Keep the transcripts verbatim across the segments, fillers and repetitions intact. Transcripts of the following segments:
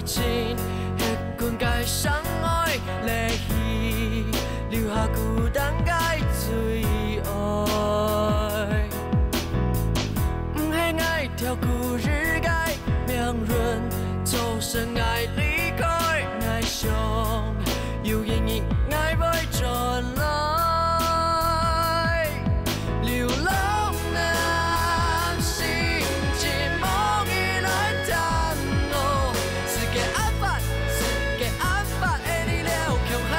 情，歇睏个相愛，離去，留下孤單个最愛。毋係𠊎跳過日个命運，造成𠊎離開，𠊎想有一日𠊎會轉來。 流浪啊，心情無你來探我，世界恁闊，世界恁闊，愛你了共下。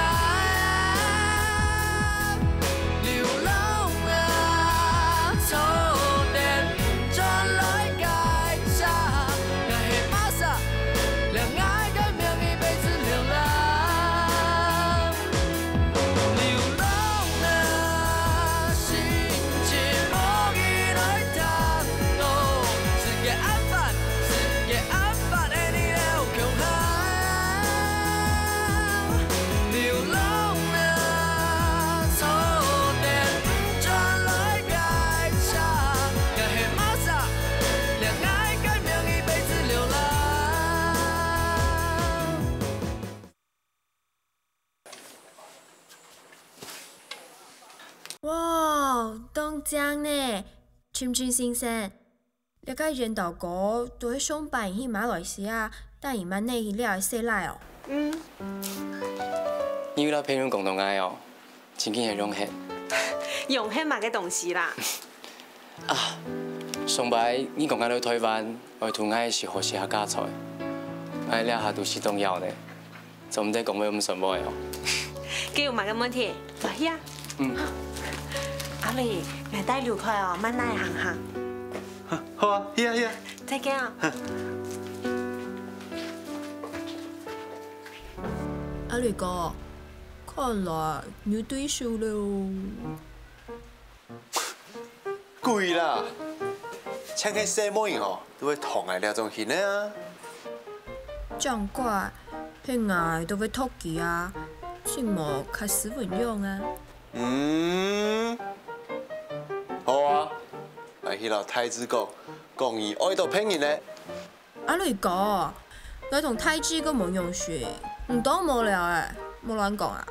流浪啊，坐電轉來該站，𠊎係麼儕，讓𠊎个名一輩子流浪。 流浪啊，心情無你來探我，世界恁闊，世界恁闊，愛你了共下。流浪啊，坐電轉來該站，𠊎係麼儕，讓𠊎个名一輩子流浪。 哇，當靚呢！尋尋先生，這个緣投哥都係上擺去馬來西亞，帶你滿哪去尞个細倈哦。嗯。你有摎朋友講到𠊎哦，真經係榮幸。榮幸麼个東西啦？ 啊，上擺你講𠊎來臺灣，愛渡𠊎食好食个佳菜，𠊎這下肚屎當枵呢，做毋得講話毋算話哦。該有麼个問題？來去啊！嗯。阿瑞，𠊎帶劉凱哦，滿哪行行。好啊，去啊去啊。再見啊！阿瑞哥，看來你有對手了哦。 鬼啦！像該細妹仔吼，都會討𠊎這種型个啊！正怪，係𠊎都會討佢啊，盡無較斯文樣啊！嗯，好啊，𠊎去摎大志講，講你愛著別人了。 阿瑞哥，𠊎同大志个無樣式，你當無尞欸，莫亂講啊！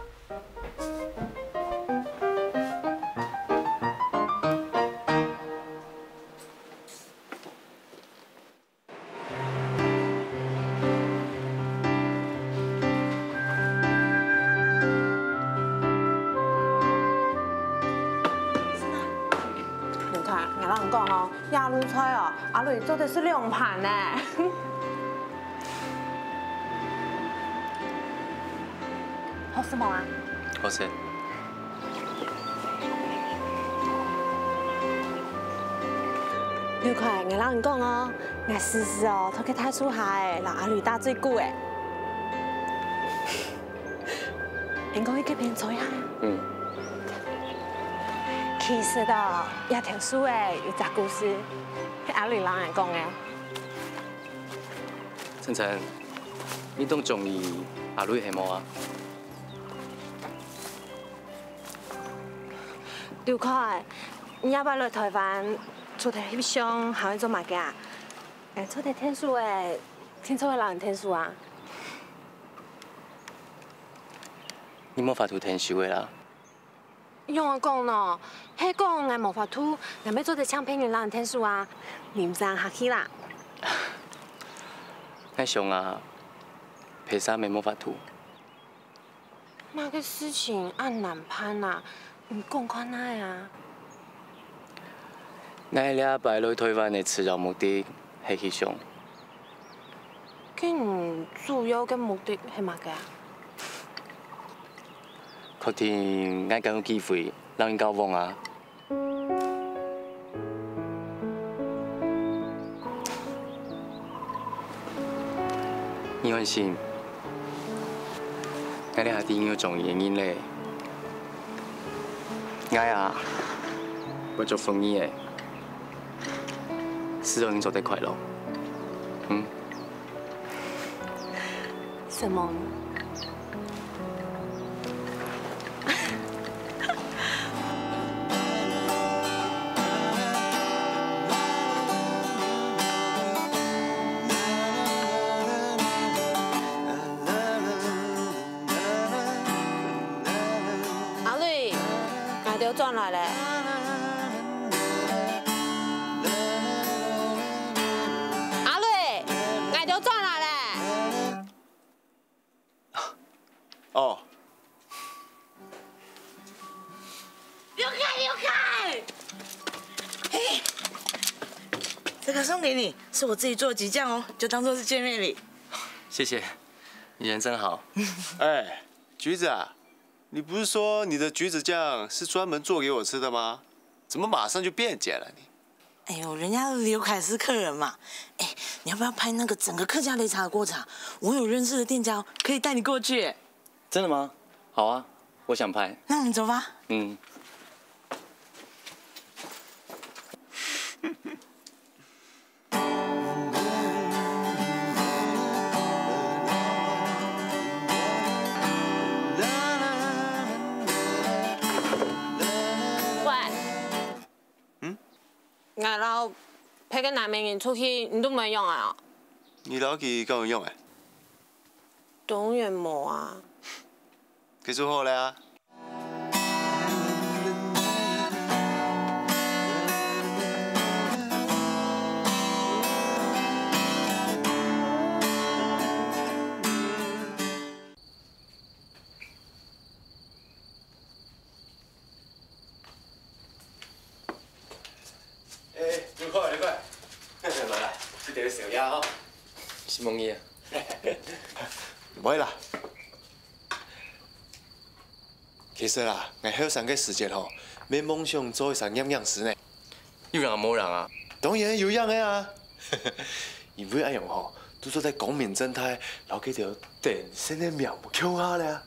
劉凱，𠊎摎你講哦，這滷菜哦，阿瑞做得食兩盤呢。好食無啊？好食。劉凱，𠊎摎你講哦，𠊎時時哦，在該大樹下仔，摎阿瑞打嘴鼓仔。 你過去該片坐一下。嗯。其實哦，這頭樹仔有隻故事，係阿瑞摎𠊎講个。晨晨，你當中意阿瑞係無啊？劉凱，你這擺來臺灣，除忒翕相，還會做麼个啊？𠊎做得𢯭手仔，定著會摎你𢯭手啊。 你無法度𢯭手个啦。仰仔講呢？係講𠊎無法度，𠊎乜做得請別人摎你𢯭手啊！你毋使恁客氣啦。𠊎想啊，別儕乜無法度。麼个事情恁難辦啊？你講看啊！ 𠊎這擺來臺灣个次要目的係翕相。該你主要个目的係麼个啊？確定𠊎敢有機會摎你交往啊？ 你安心，𠊎這下知你有中意个人了。𠊎啊，會祝福你个，希望你做得快樂。嗯。承蒙。又轉來咧。阿瑞，𠊎兜轉來咧。哦，劉凱，劉凱！嘿，這個送給你，是我自己做的桔醬哦，就當做是見面禮。謝謝，你人真好。哎，橘子啊，你不是說你的橘子醬是專門做給我吃的嗎？怎麼馬上就變臉了你？哎呦，人家劉凱是客人嘛。哎，你要不要拍那個整個客家擂茶的過程啊？我有認識的店家哦，可以帶你過去。真的嗎？好啊，我想拍。那我們走吧。嗯。喂，嗯？𠊎摎別个男仔人出去，你都無愛仰仔哦？你摎佢敢有用誒？當然無啊。該就好了啊。 哎，劉凱，劉凱，來來，這兜宵夜哦。承蒙你啊。毋會啦。其實啦，𠊎後生个時節吼，乜夢想做一儕營養師呢。有影無影啊？當然有影个啊！因為恁樣吼，就做得光明正大，摎該兜頂聖个名目共下了啊。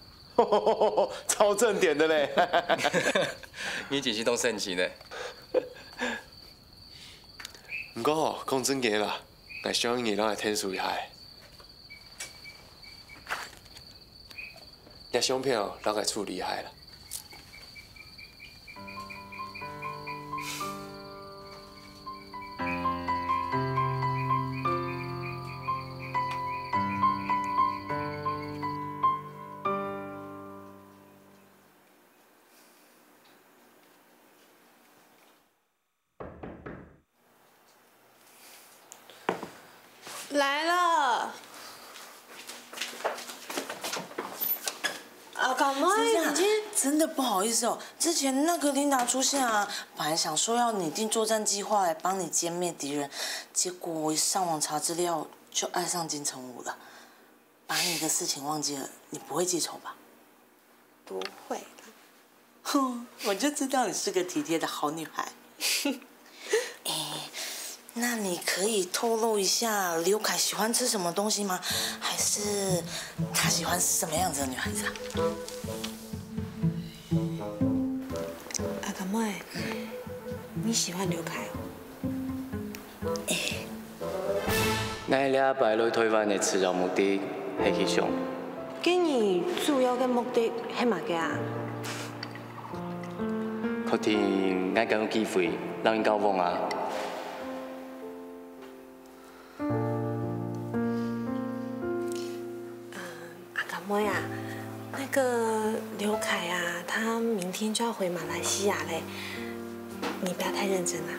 超正點的咧。你真係當神奇呢。毋過吼，講正經啦，𠊎想你摎𠊎𢯭手一下。這相片哦，摎𠊎處理一下啦。 來了。阿甘妹，你今天，真的不好意思哦，之前那個Linda出現啊，本來想說要擬定作戰計劃來幫你殲滅敵人，結果我一上網查資料就愛上金城武了。把你的事情忘記了，你不會記仇吧？不會啦。 哼，我就知道你是個體貼的好女孩。欸，那你可以透露一下劉凱喜歡吃什麼東西嗎？還是他喜歡什麼樣子的女孩子啊？阿甘妹，你喜歡劉凱哦？ 𠊎這擺來臺灣个主要目的係去想，該你主要个目的係麼个啊？確定𠊎敢有機會摎你交往啊？ 阿甘妹啊，那個劉凱啊，他明天就要回馬來西亞嘞，你不要太認真啊。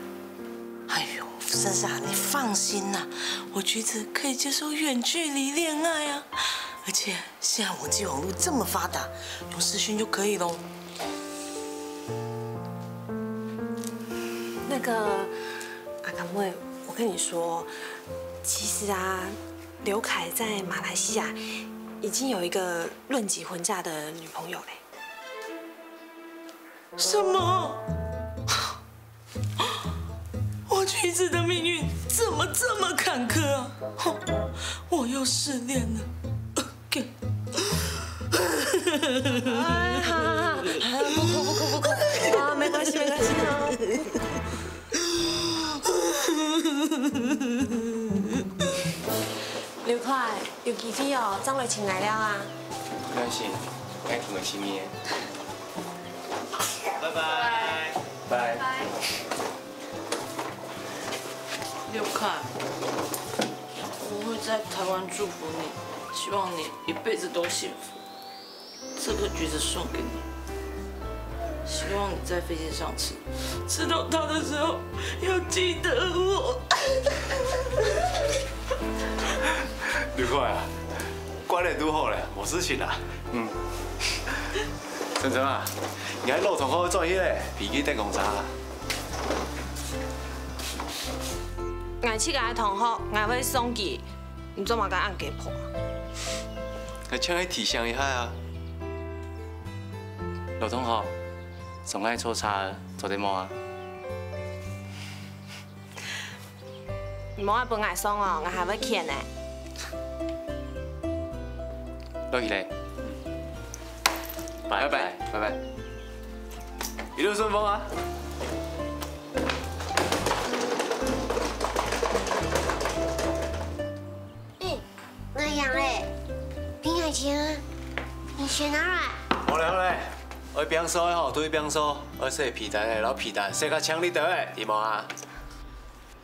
哎呦，珊珊，你放心啦，我橘子可以接受遠距離戀愛啊，而且現在網際網路這麼發達，用視訊就可以咯。那個，阿甘妹，我跟你說，其實啊， 劉凱在馬來西亞已經有一個論及婚嫁的女朋友嘞。什麼？我橘子的命運怎麼這麼坎坷啊？哼，我又失戀了。OK。哎，好，好，好，好，不哭，不哭，不哭。啊，沒關係，沒關係，好。 劉凱，有機會哦，正來尋𠊎尞啊。無關係，𠊎同你見面。拜拜。拜。劉凱，我會在臺灣祝福你，希望你一輩子都幸福。 這個橘子送給你。希望你在飞机上吃，吃到它的时候要记得我。刘快啊，关了就好了，没事情啦。嗯。晨晨啊，你个老同學转去咧，飞机等公车。𠊎自家个同學，𠊎會送佢，你做麼个恁雞婆啊？𠊎淨係提醒一下啊。老同學，上𠊎坐車，做得無啊？ 你莫愛分𠊎送哦，𠊎還會譴呢。落去咧。拜拜，拜拜。一路順風啊！哎，𠊎贏咧，比𠊎強啊！你先拿來。好咧，好咧，愛拚掃个吼，就去拚掃，愛洗被單个，摎被單洗較淨䆀兜仔，知無啊？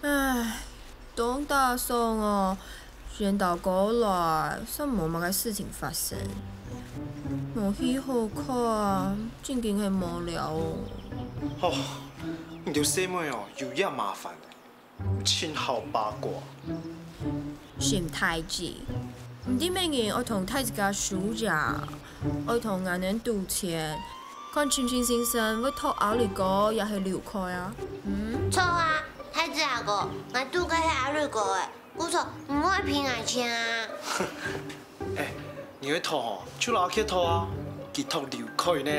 唉，當打爽哦！先到過來，煞無麼个事情發生。無戲好看，正經係無聊哦。吼，你兜細妹哦，有影麻煩，盡好八卦。心大志，毋知麼人愛同大自家輸贏，愛同𠊎等賭錢，看清清先生會討阿瑞哥也係劉開啊？嗯？著啊！ 大志阿哥，𠊎賭个係阿瑞哥誒，故所毋會比𠊎強啊。哎，你愛討吼，就摎阿傑討啊，佢討劉開呢。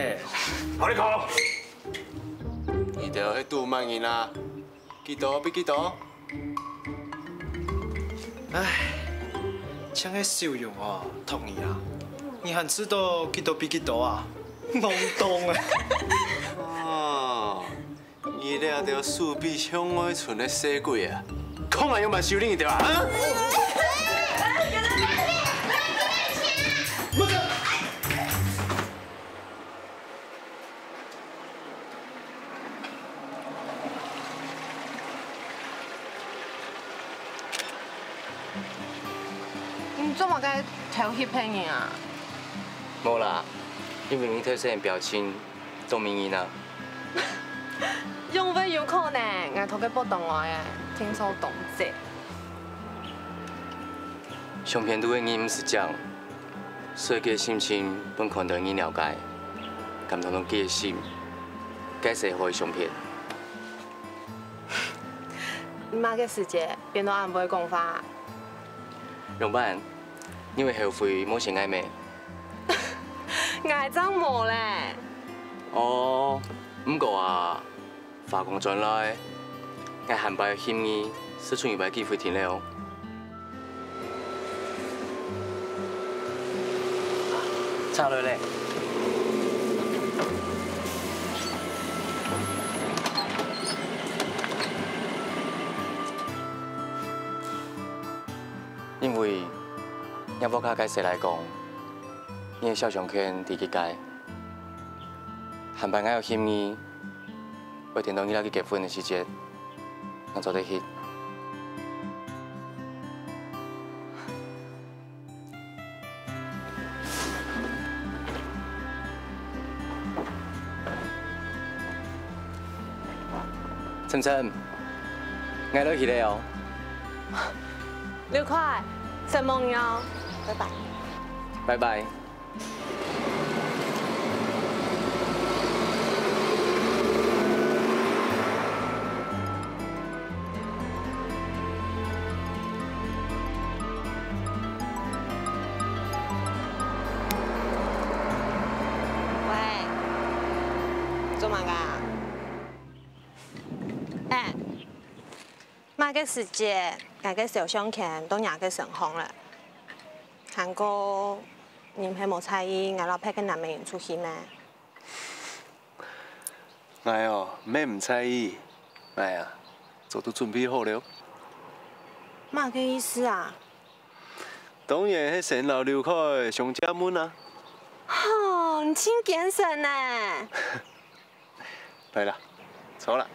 阿瑞哥，你兜係賭麼人啊？幾多比幾多？唉，像个小勇哦，討你啊，你還知道幾多比幾多啊？懵懂啊！哦。 你這兜手比向外伸个細鬼啊，看𠊎仰般修理你兜啊！啊！你做麼个偷翕別人啊？無啦，因為你頭先个表情 當迷人啊！仰會有可能？𠊎頭殼發當呆仔，聽說當濟。相片肚个人毋識靚，所以佢个心情分看到个人了解，感動到佢个心，該係好个相片。你麼个時節變到恁會講話？仰般，你會後悔無選𠊎咩？ 𠊎正無咧。哦，毋過啊，話講轉來，𠊎下擺有興趣，就賰一擺機會定咧哦。車來咧。 因為若屋下个事來講，你个小商圈在佢个，下擺𠊎有興趣，會等到你摎佢結婚个時節，正做得去。 晨晨，𠊎來去咧哦。劉快，承蒙你哦，拜拜。拜拜。 喂，做麼个啊？哎，麼个時節，𠊎个小商圈到若个盛況了？還過，你毋係無在意𠊎摎別个男仔人出去咩？ 𠊎哦，毋係毋在意，𠊎啊，早都準備好了。麼个意思啊？當然係先摎劉開相借問啊。吼，你盡奸臣呢！來啦，坐啦。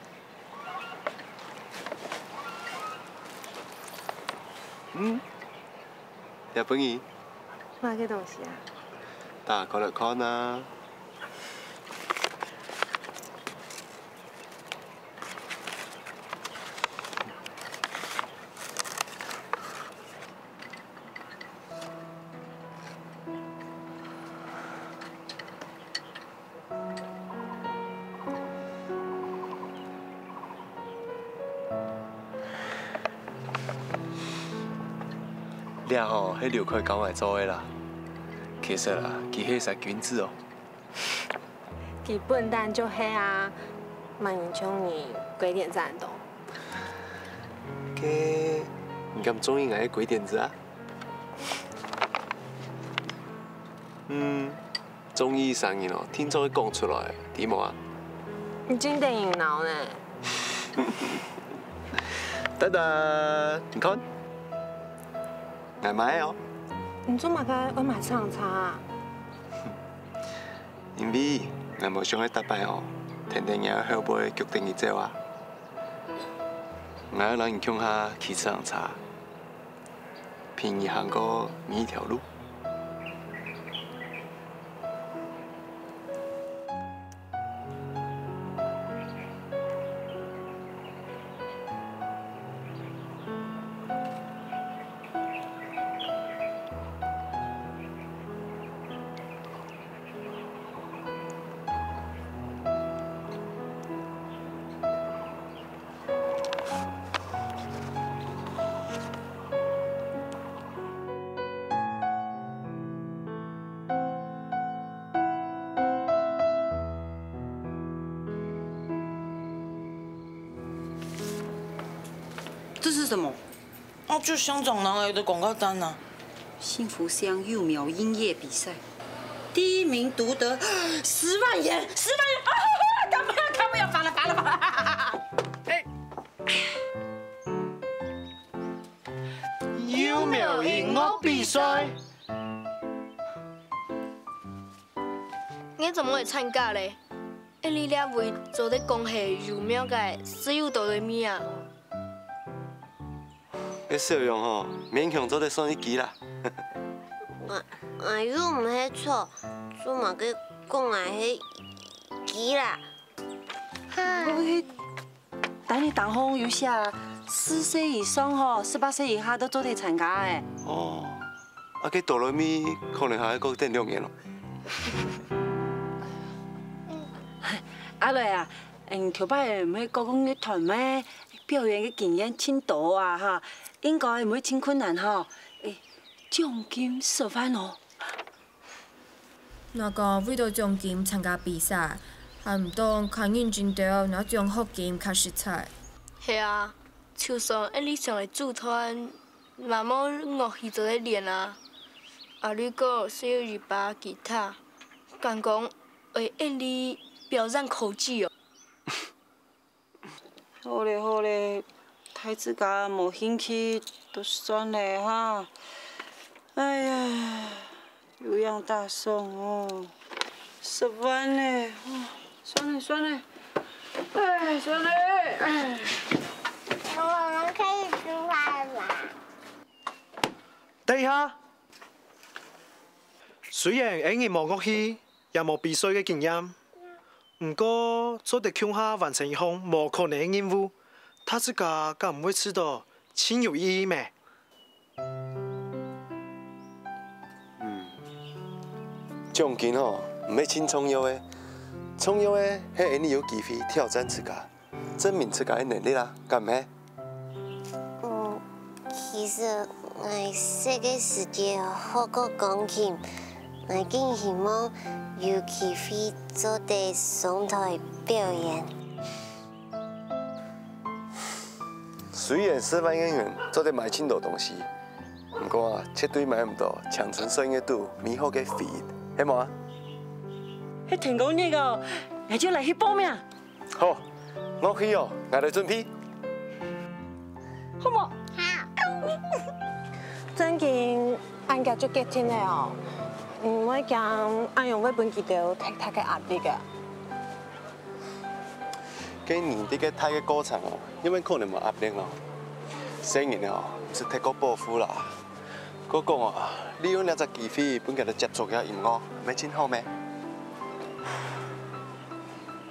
嗯，這分你。麼个東西啊？打開來看啊。這吼係劉凱教𠊎做个啦。其實啊，佢係一儕君子哦。佢本旦就係啊，麼人像你鬼點子恁多。該你敢中意𠊎个鬼點子啊？嗯， 中意个人哦，定著會講出來，知無啊？你真得人惱呢。等等，你看，𠊎買个哦。你做麼个愛買這輛車啊？因為𠊎無想愛逐擺哦，跈等若个後背逐等佢走啊。𠊎愛摎你共下騎這輛車。 陪你行過每一條路。 這是什麼？哦，就香港拿來的廣告單啊。幸福鄉幼苗音樂比賽，第一名獨得十萬元，十萬元！啊，幹嘛幹嘛，煩了煩了煩了！哎，幼苗音樂比賽。 𠊎做麼會參加咧？𠊎俚這位做得講係有名个自由哆來咪啊。該小樣吼，勉強做得算一級啦。𠊎，𠊎又毋係錯，做麼个講𠊎係級啦？哈！ 單日頂項有寫，四歲以上吼，十八歲以下都做得參加欸。哦，啊，該哆來咪可能還愛過等兩年咯。阿雷啊，嗯，頭擺毋係講過樂團咩？表演个經驗盡多啊哈，應該毋會盡困難吼。欸，獎金十萬哦。 哪講為著獎金參加比賽，還毋當較認真兜，拿獎學金較實在。係啊，就算𠊎俚想愛組團，嘛無樂器做得練啊。阿綠哥需要一把吉他，敢講會𠊎俚表演口技哦。 好咧好咧，大自家無興趣就算咧哈。哎呀，有影打爽哦，十萬呢，哦，算咧算咧，哎，算咧，哎。我們可以出發了嗎？等一下，雖然𠊎俚無樂器， 也無比賽个經驗。毋過做得共下完成一項無可能个任務，大自家敢毋會試著盡有意義咩？嗯，獎金吼，毋係盡重要个，重要个係𠊎俚有機會挑戰自家。 證明自家个能力啊，敢毋係？嗯，其實𠊎細个時節學過鋼琴，𠊎更希望有機會做得上台表演。雖然十萬个銀做得買盡多東西，毋過啊，絕對買毋著青春歲月肚美好个回憶，係無啊？係天光日哦，𠊎就來去報名。 好，樂器哦，𠊎來準備。好無？好。正經，恁遽就決定了哦，毋會驚恁樣會分佢兜忒大个壓力啊？該人在該大个過程哦，因為可能無壓力哦。細人哦，毋使忒過保護啦。 過講啊，利用這隻機會分佢兜接觸一下音樂，毋係盡好咩？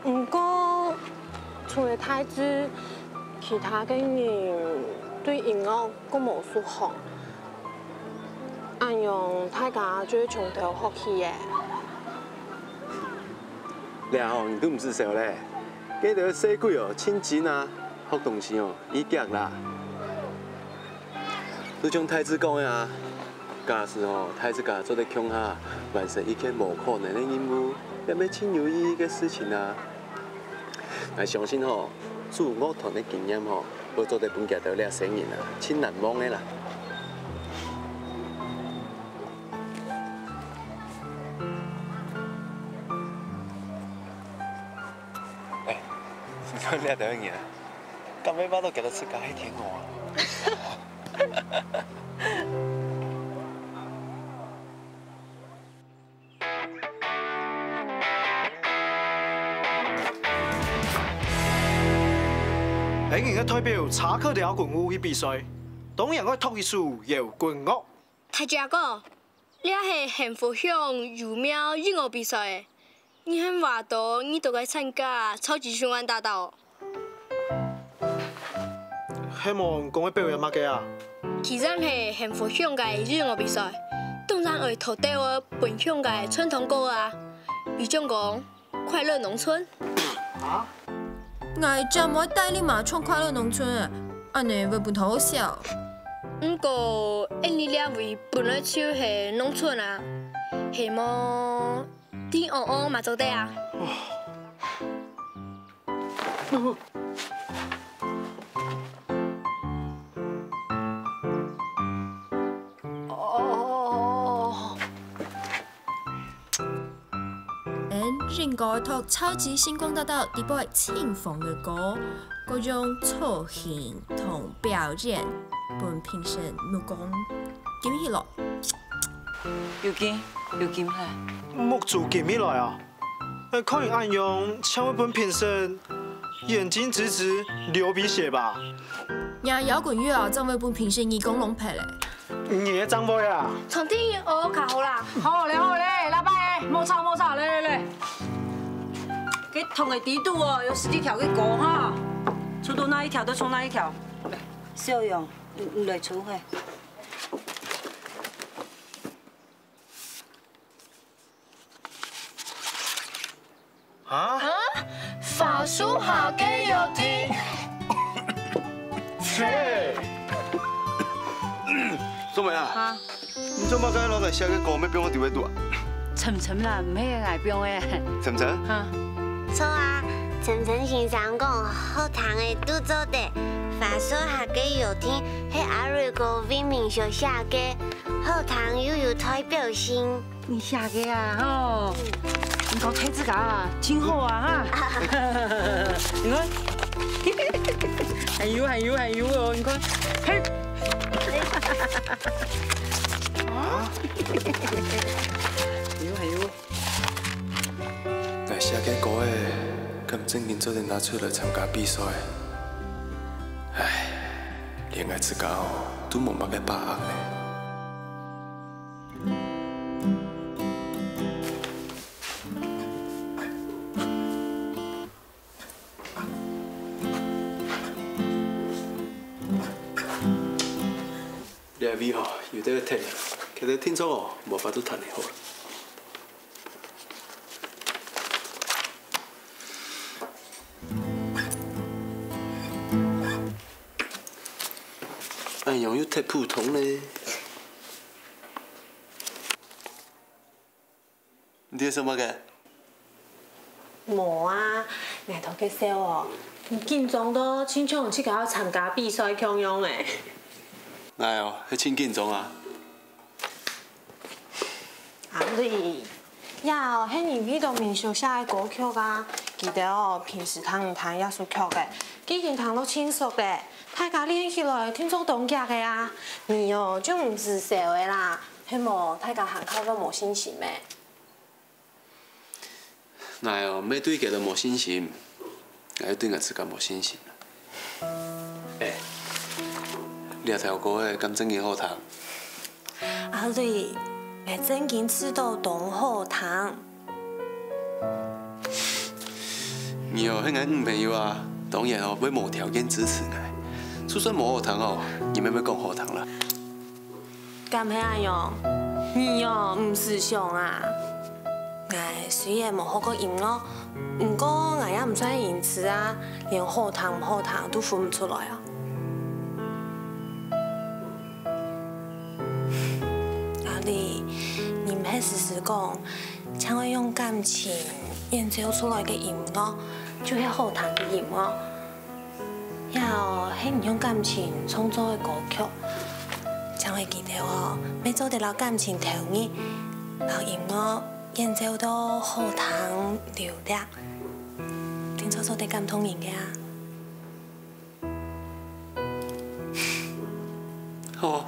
毋過，除了大志，其他个人對音樂較無熟項，恁樣大家就會從頭學起欸。這下你都毋使愁咧，該兜細鬼哦，盡精啊，學東西哦，已遽啦。 就像大志講个啊，假使吼，大自家做得共下完成一件無可能个任務，也係盡有意義个事情啊！𠊎相信吼，組樂團个經驗吼，會做得分佢兜這細人啊，盡難忘个啦！哎，你看這兜人啊，敢會恅著佢兜自家係天鵝啊？ 𠊎个代表查克里搖滾舞去比賽，當然愛擇一首搖滾樂。大家好，這係幸福鄉有名音樂比賽， 你喊𠊎兜，你兜愛參加超級星光大道。係無，講个表演麼个啊？佢正係幸福鄉个音樂比賽，當然愛擇兜仔本鄉个傳統歌啊，比將講快樂農村。啊？𠊎正毋會帶你嘛唱快樂農村，恁呢會分頭好笑。毋過，𠊎俚這位本來就係農村啊，係無？ 聽哦哦嘛做得啊。哦，恁應該擇超級星光大道裡背盡紅个歌， 該種造型同表演，分評審目光金起來。有金，有金哈！目珠金起來啊！看你恁樣，正會分評審眼睛直直流鼻血吧？若搖滾樂啊，正會分評審耳公聾瞥咧。 你个長輩啊！從第一學較好啦。好咧，好咧，喇叭仔，莫吵，莫吵，來，來，來。該糖个底肚哦，有十幾條个歌哈，抽到哪一條就唱哪一條。來，小勇，你，你來抽嘿。 啊？花樹下个約定。切！素梅啊，你做麼个愛摎𠊎寫个歌名放到裡背肚啊？沉沉啦，毋係𠊎放个。沉沉？著啊，沉沉先生講，好聽个都做得。花樹下个約定係阿瑞哥為明秀寫个，好聽又有代表性。 你寫个啊，吼！你講大自家啊，盡好啊，哈！你看，還有，還有，還有哦，你看，嘿！啊？還有，還有。𠊎寫个歌仔，敢正經做得拿出來參加比賽？唉，連𠊎自家哦，都無麼个把握呢。 這位吼，有兜忒，佢兜定著哦，無法度彈得好。 恁樣又忒普通咧。你在想麼个？無啊，𠊎頭殼想哦，你緊張到親像自家愛參加比賽共樣誒。𠊎哦，係盡緊張啊。 阿瑞，這哦係你為著明秀寫个歌曲啊，記得哦，平時聽毋聽這首曲个，既經聽到盡熟个，大家練起來定著當遽个啊。你哦，就毋使愁个啦，係無大家還較會無信心咩？ 𠊎哦，毋係對佢兜無信心，𠊎係對𠊎自家無信心。欸，這條歌仔敢正經好聽？阿瑞，𠊎正經試著當好聽。你哦，係𠊎女朋友啊，當然哦，會無條件支持𠊎。就算無好聽哦，你乜會講好聽啦。 敢係恁樣？你哦，毋使想啊！𠊎雖然無學過音樂，毋過𠊎也毋算音痴啊，連好聽毋好聽都分毋出來啊！啊，裡，你毋係時時講，淨愛用感情演奏出來个音樂，就係好聽个音樂。也係你用感情創作个歌曲，淨愛記得哦，愛做得摎感情投入，摎音樂演奏到好聽流利，定著做得感動人个啊。 好。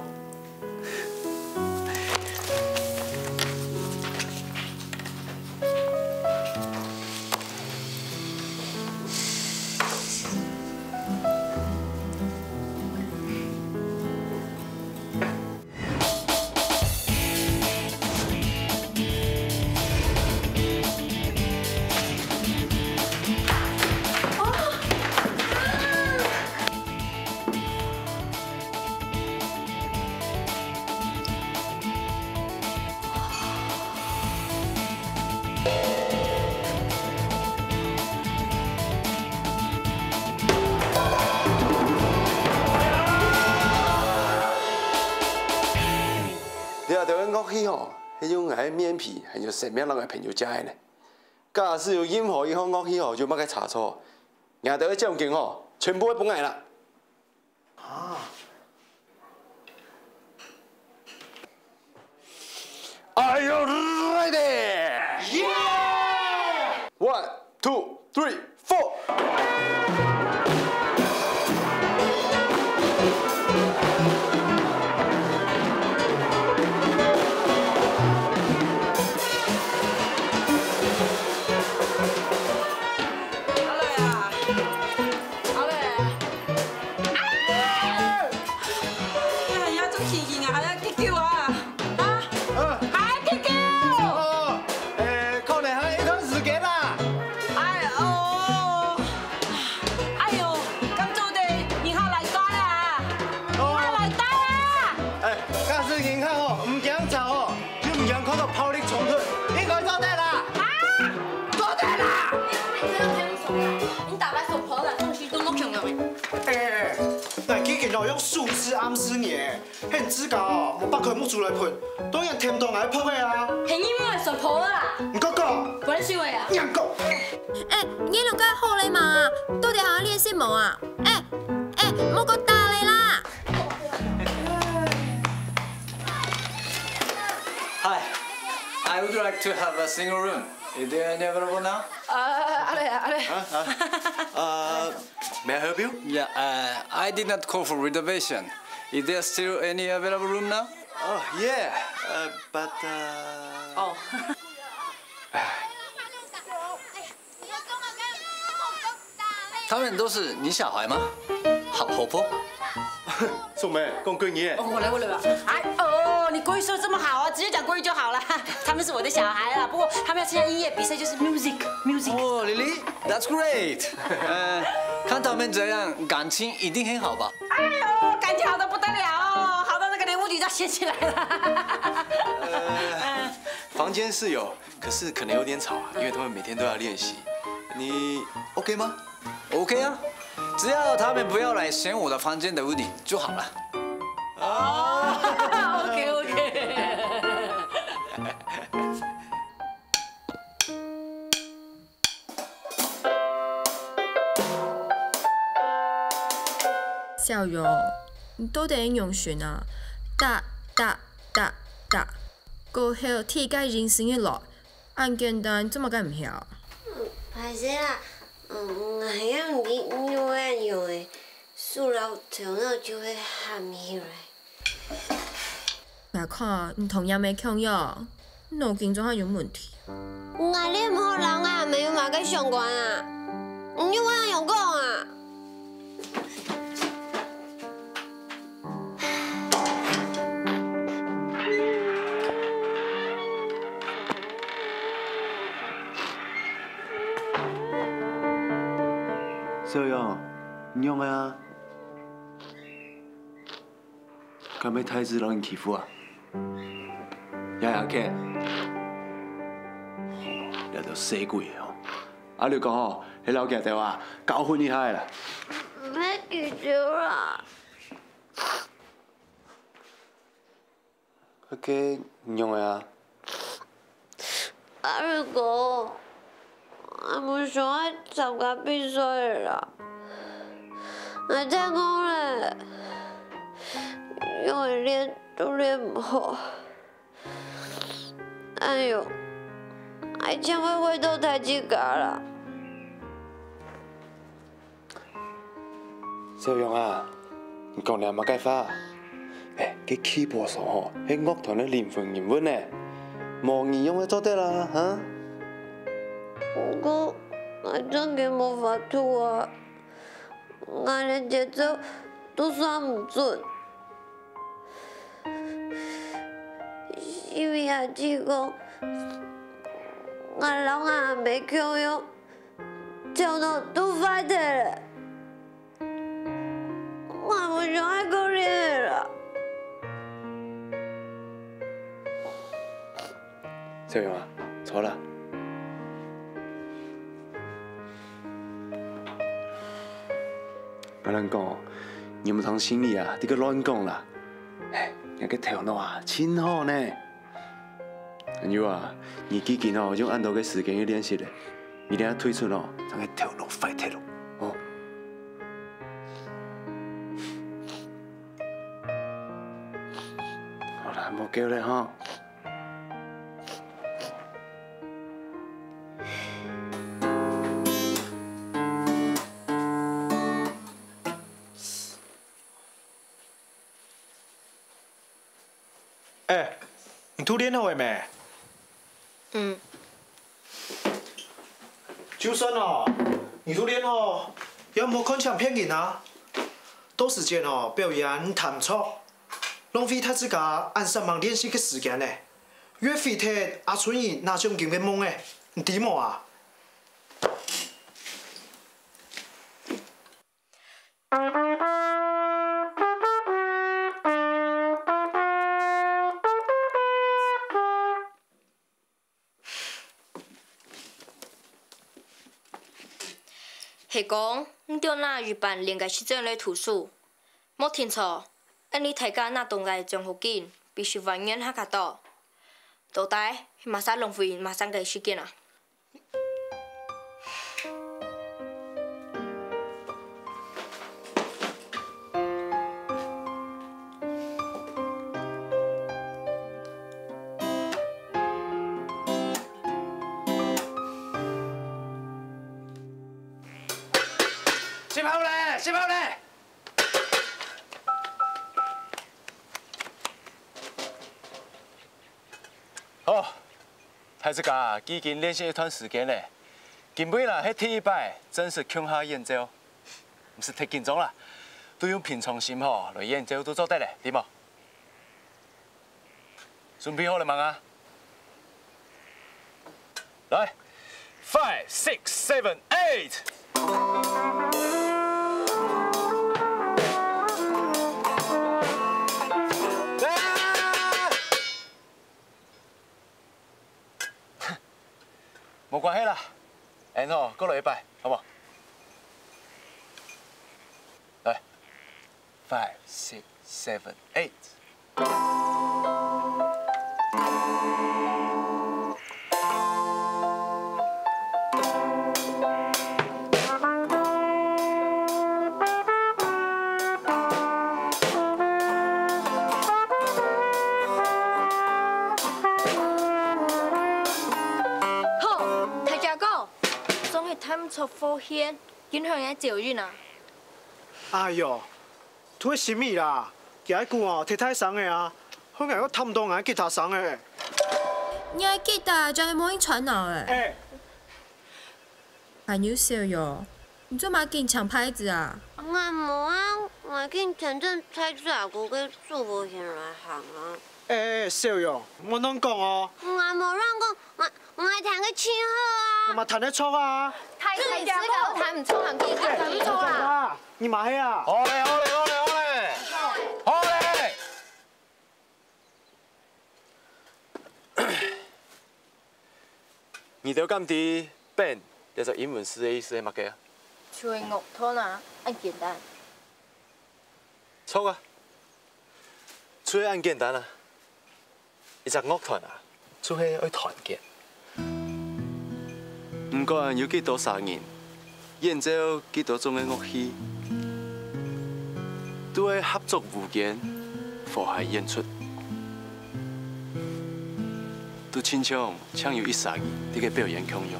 這兜个樂器吼，係用𠊎个面皮還有生命摎𠊎朋友借个呢。假使有任何一項樂器吼有麼个差錯，𠊎兜个獎金吼，全部會分𠊎啦。 啊。Are you ready? Yeah! One, two, three, four. 阿磊啊，阿磊。 哎呀，你做情形啊，還要急救啊？啊？啊。還急救？哦，誒，可能還有一段時間啦。哎喲，哎喲，敢做得人客來打啦？哦。人客來打啦！誒，假使人客哦，毋驚吵哦，又毋驚看到暴力衝突，應該做得啦。啊？做得啦！你打敗手婆啦，東西都弄窮了。哎哎哎， 但既然哦用數字暗示你，係你自家哦，無擘開目珠來噴，當然甜到𠊎噗个啊！係你毋愛說破啦！你講講，不然是我啊！你講，哎，你兩個好了嘛？到底還愛練習無啊？哎，哎，莫過打了啦！ Hi, I would like to have a single room. Is there any available now? 啊，阿磊啊，阿磊。啊啊，呃， May I help you? Yeah, uh, I did not call for reservation. Is there still any available room now? Oh, yeah, uh, but, uh, 哦。他们都是你小孩吗？好活泼。素梅，講國語耶。哦，我來，我來吧。哎，哦，你國語說得這麼好啊，直接講國語就好了。他們是我的小孩啦，不過他們要參加音樂比賽，就是music，music。 Oh, really? That's great. 呃，看他们这样，感情一定很好吧？哎呦，感情好得不得了哦，好到那个连屋顶都掀起来了。房间是有，可是可能有点吵啊，因为他们每天都要练习。你OK吗？OK啊，只要他们不要来掀我的房间的屋顶就好了。哦，OK，OK。 小勇，你到底仰形啊？打打打打，過後第一个人生个來，恁簡單，做麼个毋曉？歹勢啦，嗯，𠊎也毋知仰般樣个，手摎頭腦就會喊起來。 𠊎看你同阿姆共樣，腦筋總係有問題。𠊎練毋好摎𠊎阿姆有麼个相關啊？你又會仰講啊？小勇，你仰仔啊？ 敢係大志摎你欺負啊？亞亞健，這兜衰鬼吼！阿劉講吼，係摎佢兜啊，教訓一下啦。毋係佢兜啦。該仰仔啊？阿瑞哥，𠊎毋想愛參加比賽了啦。𠊎太戇咧，仰仔練都練毋好。哎喲，𠊎正會毀到大自家啦！ 小勇啊，你講這麼个話？欸，該keyboard手吼，係樂團个靈魂人物呢，無你仰會做得啦，哈？毋過，𠊎真經無法度啊，𠊎連節奏都算毋準。因為阿姊講，𠊎摎𠊎阿姆共樣， 頭腦都壞忒咧，𠊎毋想愛過練咧啦。小勇啊，著啦。𠊎摎你講哦，你毋通心裡啊，在該亂講啦。嘿，你个頭腦啊，盡好呢。 還有啊，你既經哦用恁多个時間去練習咧，你這下退出哦，正會頭腦壞忒咯，哦。好啦，莫噭咧吼。 欸，你都練好了無？嗯。就算哦，你都練好，也毋好看輕別人啊。到時節哦，表演彈毋著，浪費大自家恁煞猛練習个時間呢，又毀忒阿春姨拿獎金个夢呢，你知無啊？ 係講，你兜若一班練个時節來讀書，莫停著，恁呢大家拿著个獎學金，比食飯錢還較多。到底係麼儕浪費麼儕个時間啊？ 食飽咧，食飽咧！ 好，大自家既經練習一段時間咧，今晡日啦係第一擺正式共下演奏，毋使忒緊張啦，就用平常心吼來演奏就做得咧，知無？準備好了吂啊？來，five, six, seven, eight。 無關係啦，恁樣過來一擺，好無？來，five, six, seven, eight。 好，大家講，總係彈毋著和弦，影響𠊎个走音啊。哎喲，都係心怡啦，佢个鼓哦，忒大聲了啊，害𠊎又聽毋著𠊎个吉他聲了。你个吉他正係無閒煩惱欸。欸， 還有小勇，你做麼緊搶拍子啊？𠊎無啊，𠊎緊跈等大自家个手和弦來行啊。欸，小勇，莫亂講哦。𠊎無亂講，𠊎，𠊎彈个盡好啊。𠊎嘛彈得著啊。大自家都彈毋著，還緊彈毋著啊？啊，你嘛係啊？好咧，好咧，好咧，好咧，好咧！ 你兜敢知band這隻英文字个意思係麼个啊？就係樂團啊，恁簡單。著啊，就係恁簡單啊。一隻樂團啊，就係愛團結。毋管有幾多儕人，演奏幾多種个樂器，都愛合作無間，和諧演出。都親像像有一儕人在該表演共樣。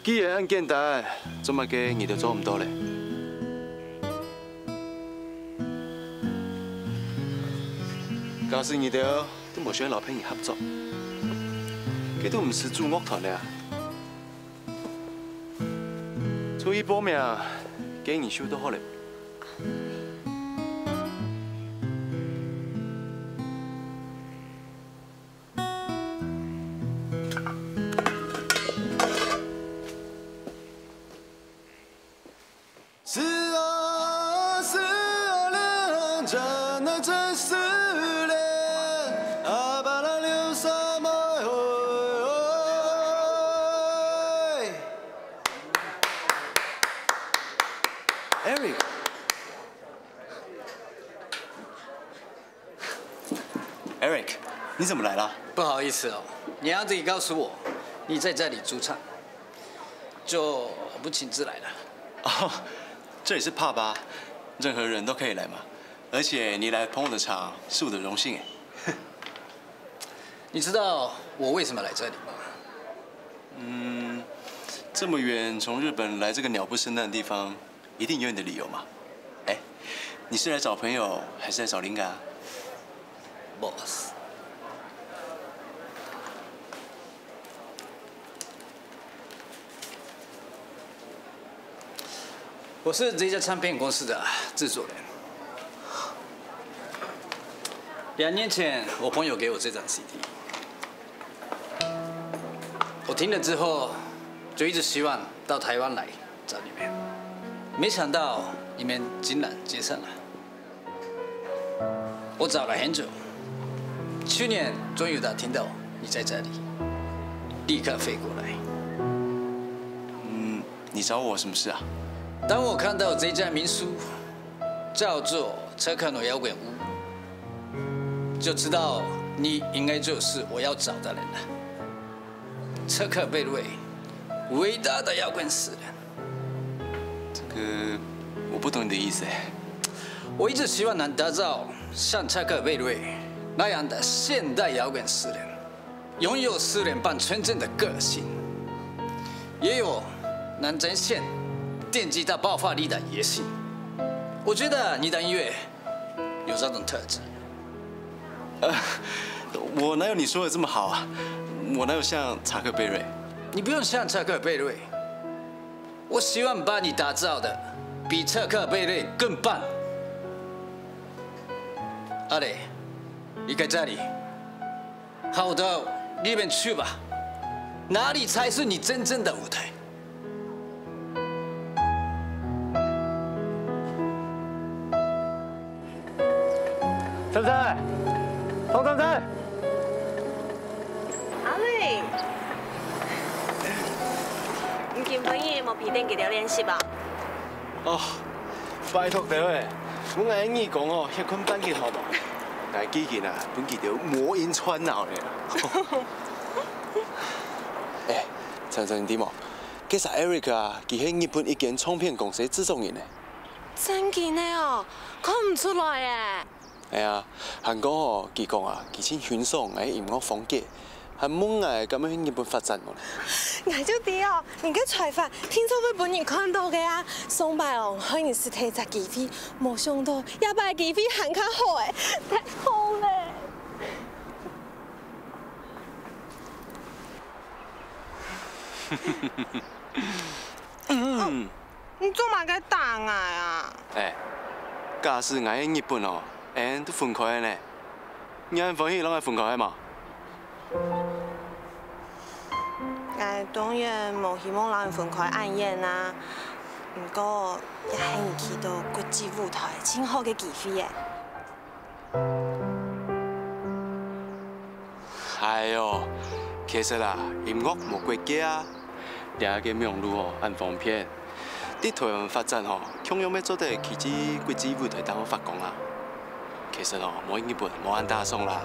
既然恁簡單，做麼个你兜做毋到咧？ 假使你兜都無想摎別人合作，該都毋使組樂團了啊！就去報名，揀人手就好了。 Eric，Eric，你怎么来了？不好意思哦，你阿弟告诉我你在这里驻唱，就不请自来了。哦，这里是 pub 啊，任何人都可以来嘛。而且你来捧我的场是我的荣幸哎。你知道我为什么来这里吗？嗯，这么远从日本来这个鸟不生蛋的地方，一定有你的理由嘛。哎，你是来找朋友还是来找灵感啊？Boss。 我是这家唱片公司的制作人。两年前，我朋友给我这张 C D，我听了之后，就一直希望到台湾来找你们。没想到你们竟然接上了。 我找了很久，去年终于打听到你在这里，立刻飞过来。嗯，你找我什么事啊？当我看到这家民宿叫做车克诺摇滚屋，就知道你应该就是我要找的人了。车克贝瑞，伟大的摇滚诗人。 这个我不懂你的意思哎。我一直希望能打造像车克贝瑞那样的现代摇滚诗人，拥有诗人般纯真的个性，也有能展现电吉他爆发力的野性。我觉得你的音乐有这种特质。呃，我哪有你说的这么好啊？我哪有像查克贝瑞？你不用像查克贝瑞， 我希望把你打造的比车克贝瑞更棒。阿雷，离开这里，好到里面去吧，那里才是你真正的舞台。 采采，唐采采。阿瑞，你今晡日無陪等佢兜練習啊？哦，拜託兜仔，分𠊎个耳公哦，歇睏半日好無？𠊎既經啊，分佢兜魔音穿腦了。哎，采采，你知無？該儕Eric啊，佢係日本一間唱片公司製作人呢。 真經个哦，看毋出來耶。哎呀，還過吼，佢講啊，佢盡欣賞𠊎个音樂風格，還問𠊎敢愛去日本發展無呢。𠊎就知哦，你个才華，定著會分人看著个啊。上擺哦，害你失去隻機會，無想到這擺機會還較好誒，太好了。 你做麼个打𠊎啊？哎，假使𠊎係日本哦，俺都分開了呢。你恁歡喜摎𠊎分開係無？𠊎當然無希望摎你分開恁遠啊，毋過這係你去到國際舞台盡好个機會誒。 哎喲，其實啊，音樂無國界啊，這个網路哦，恁方便。在台灣發展吼，共樣乜做得去國際舞台頂項發光啊。其其實哦，無日本無恁打爽啦。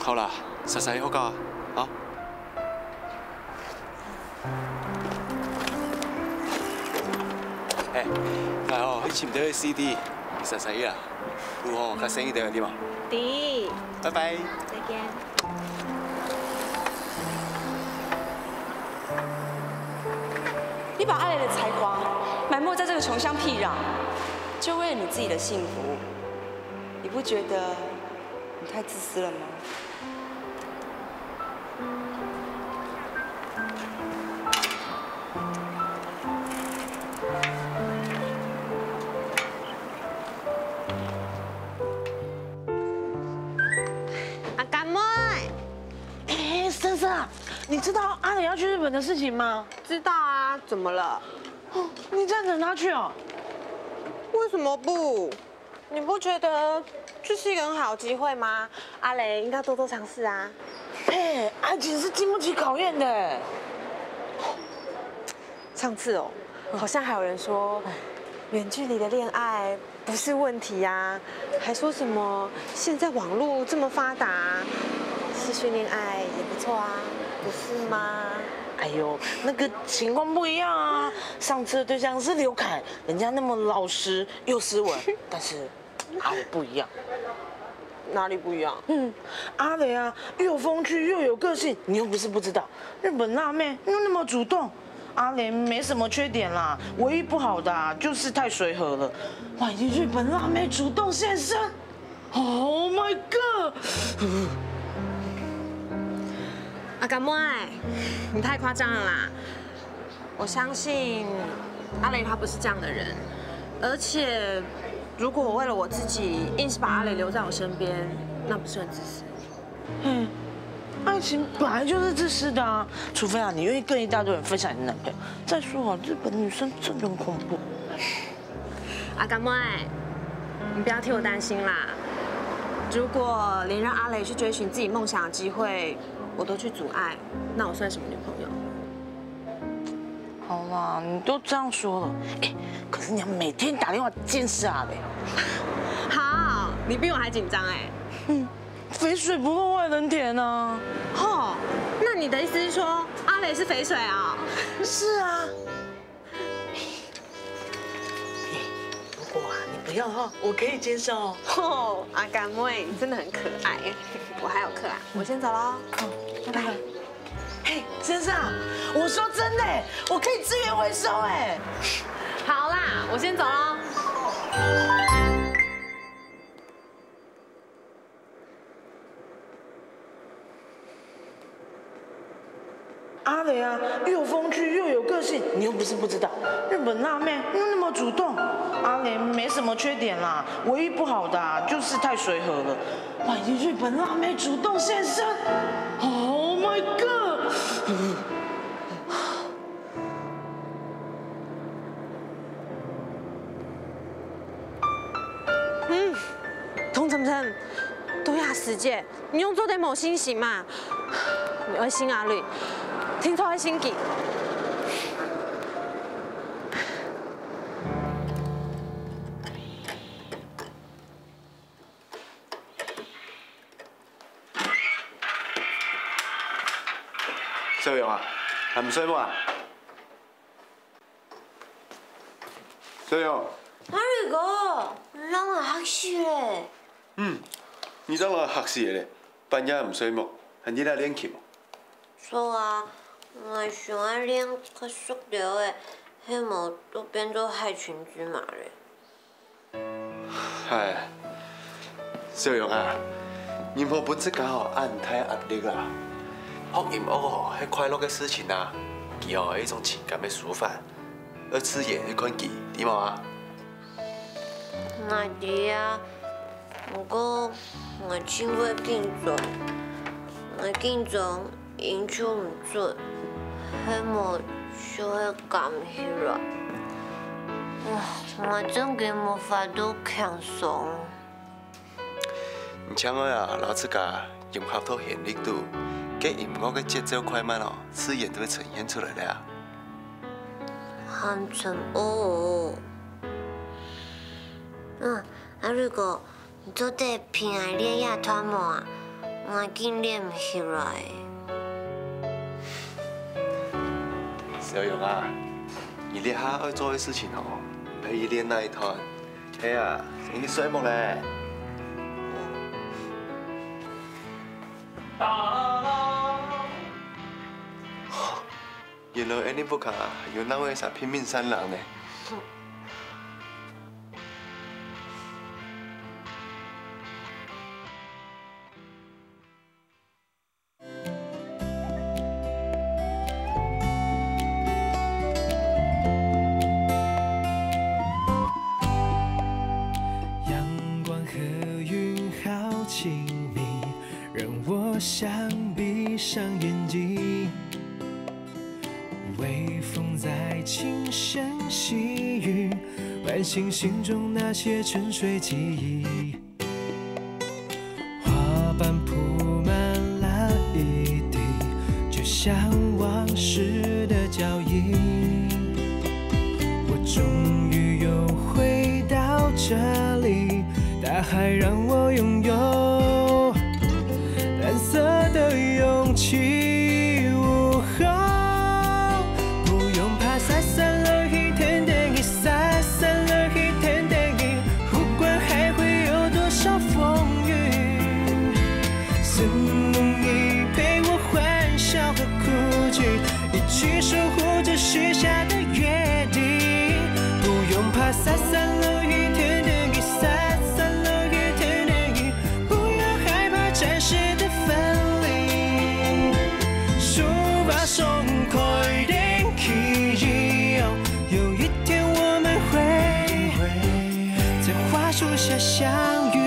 好啦，煞煞去學校啊，好。哎，來哦，去尋兜个C D，煞煞去啊，路吼較細一點个地方。知。拜拜。再見。 你把阿雷的才华埋没在这个穷乡僻壤，就为了你自己的幸福，你不觉得你太自私了吗？阿甘妹，哎，森森啊，你知道阿雷要去日本的事情吗？知道啊，怎么了？哦，你赞成他去哦？为什么不？你不觉得这是一个很好的机会吗？阿雷应该多多尝试啊。哎，爱情是经不起考验的。上次哦，好像还有人说，远距离的恋爱不是问题啊，还说什么现在网络这么发达，视讯恋爱也不错啊，不是吗？哎呦，那个情况不一样啊！上次的对象是刘凯，人家那么老实又斯文，但是阿雷不一样。哪里不一样？嗯，阿雷啊，又风趣又有个性，你又不是不知道，日本辣妹又那么主动。阿雷没什么缺点啦，唯一不好的啊，就是太随和了。万一日本辣妹主动现身，Oh my god！阿甘妹，你太夸张了啦！我相信阿雷他不是这样的人，而且如果我为了我自己硬是把阿雷留在我身边，那不是很自私？嗯，爱情本来就是自私的啊，除非啊你愿意跟一大堆人分享你的男朋友。再说啊，日本女生真的很恐怖。阿甘妹，你不要替我担心啦。如果连让阿雷去追寻自己梦想的机会，我都去阻碍，那我算什么女朋友？好啦，你都这样说了，哎，可是你要每天打电话监视阿雷。好，你比我还紧张哎。肥水不落外人田啊。吼，那你的意思是说阿雷是肥水啊？是啊。如果啊你不要的话，我可以接受。吼，阿甘妹，你真的很可爱。我还有课啊，我先走喽。拜拜。嘿，森森啊，我说真的，我可以资源回收哎。好啦，我先走喽。阿雷啊，又风趣又有个性，你又不是不知道，日本辣妹又那么主动。阿雷没什么缺点啦，唯一不好的啊，就是太随和了。万一日本辣妹主动现身，Oh my god！嗯，童晨晨，都要时间，你用做得没信心嘛？你爱心啊你，听错爱心机。小勇啊，还毋睡目啊？小勇。阿瑞哥，你人啊吓死咧！嗯，你人啊吓死咧，半夜毋睡目，还日日练琴哦。所以啊，𠊎想要练个速度个，係無都變做海青之馬咧。 唉，小勇啊，你莫分自家吼恁大壓力啦。學音樂吼係快樂个事情啊，佢吼係一種情感个抒發，愛自然去看佢，知無啊？ 𠊎知啊，毋過𠊎盡會緊張，𠊎緊張 音就毋準，係無就會崁起來。哇，𠊎正經無法度輕鬆。你淨愛啊，摎自家融合到旋律肚，該音樂个節奏快慢哦，自然就會呈現出來了啊。還真哦。嗯，阿瑞哥，你做得陪𠊎練這段無啊？𠊎緊練毋起來。小勇啊，你這下愛做个事情哦，毋係去練哪一段，係啊，先去睡目咧。 原來恁呢屋下還有另外一儕拼命三郎呢。阳光和云好亲密，让我想闭上眼睛。 微风在轻声细语，唤醒心中那些沉睡记忆。花瓣铺满了一地，就像往事的脚印。我终于又回到这里，大海让我拥有 蓝色的勇气。哦吼，不用怕沙沙落雨，天天雨，沙沙落雨，天天雨，不管还会有多少风雨。是梦里陪我欢笑和哭泣，一起守护着许下的约定。不用怕沙沙落雨，天天雨，沙沙落雨，天天雨， 不要害怕暂时的分离，手把手开点记忆哦。有一天我们会在花树下相遇。